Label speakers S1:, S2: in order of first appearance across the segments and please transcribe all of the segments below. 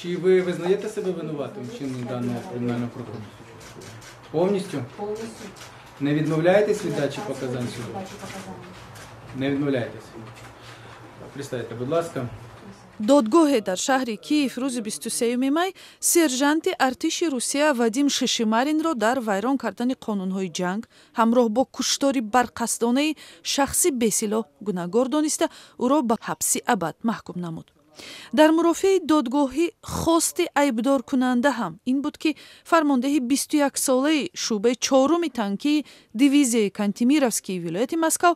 S1: Чи ви визнаєте себе винуватим в вчиненні даного кримінального правопорушення? Повністю?
S2: Повністю.
S1: Не відмовляєтесь від дачі показань суду?
S2: Дачі показань.
S1: Не відмовляєтесь. Присідайте, будь ласка.
S3: Додгоҳе дар шаҳри Киев рӯзи 23 май сержанти артиши Русия Вадим Шишимаринро дар вайрон кардани қонунҳои ҷанг ҳамроҳ бо куштори барқасдонаи шахси бесилоҳ гунаҳгор дониста, ӯро ба ҳабси абад маҳкум намуд. Дар мурофиаи додгоҳӣ хости айбдоркунанда ҳам ин буд, ки фармондеҳи 21-солаи шӯъбаи чоруми танкии дивизияи Кантемировскии вилояти Москав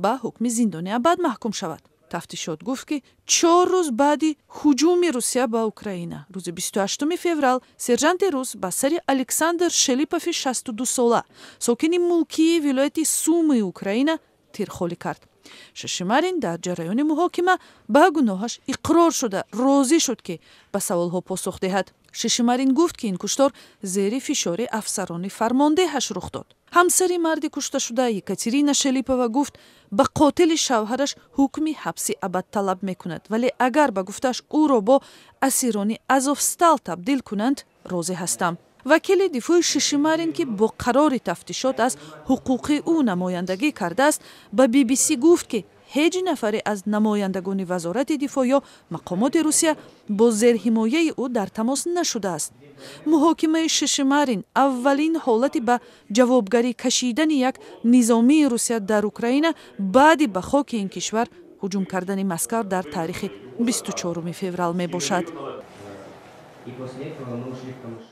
S3: ба ҳукми зиндони абад маҳкум шавад. Тафтишот гуфт, ки 4 рӯз баъди ҳуҷуми Русия ба Украина, рӯзи 28 феврал, сержанти рус ба сари Александр Шелипови 62-сола, сокини мулкии вилояти Сумии Украина, тирхолӣ кард. Шишимарин дар ҷараёни муҳокима ба гуноҳаш иқрор шуда, розӣ шуд, ки ба саволҳо посух диҳад. Шишимарин гуфт, ки ин куштор зери фишори афсарони фармондеҳаш рух дод. Ҳамсари марди кушташуда Екатерина Шелипова гуфт, ба қотили шавҳараш ҳукми ҳабси абад талаб мекунад, вале агар, ба гуфтааш, ӯро бо асирони Азовстал табдил кунанд, розӣ ҳастам. Вакили дифои Шишимарин, ки бо қарори тафтишот аз ҳуқуқи ӯ намояндагӣ кардааст, ба BBC гуфт, ки ҳеҷ нафаре аз намояндагони Вазорати дифоъ ё мақомоти Русия бо зерҳимояи ӯ дар тамос нашудааст. Муҳокимаи Шишимарин аввалин ҳолати ба ҷавобгарӣ кашидани як низомии Русия дар Украина баъди ба хоки ин кишвар ҳуҷум кардани Москав дар таърихи 24 феврал мебошад.
S4: И после этого мы ушли в камыши.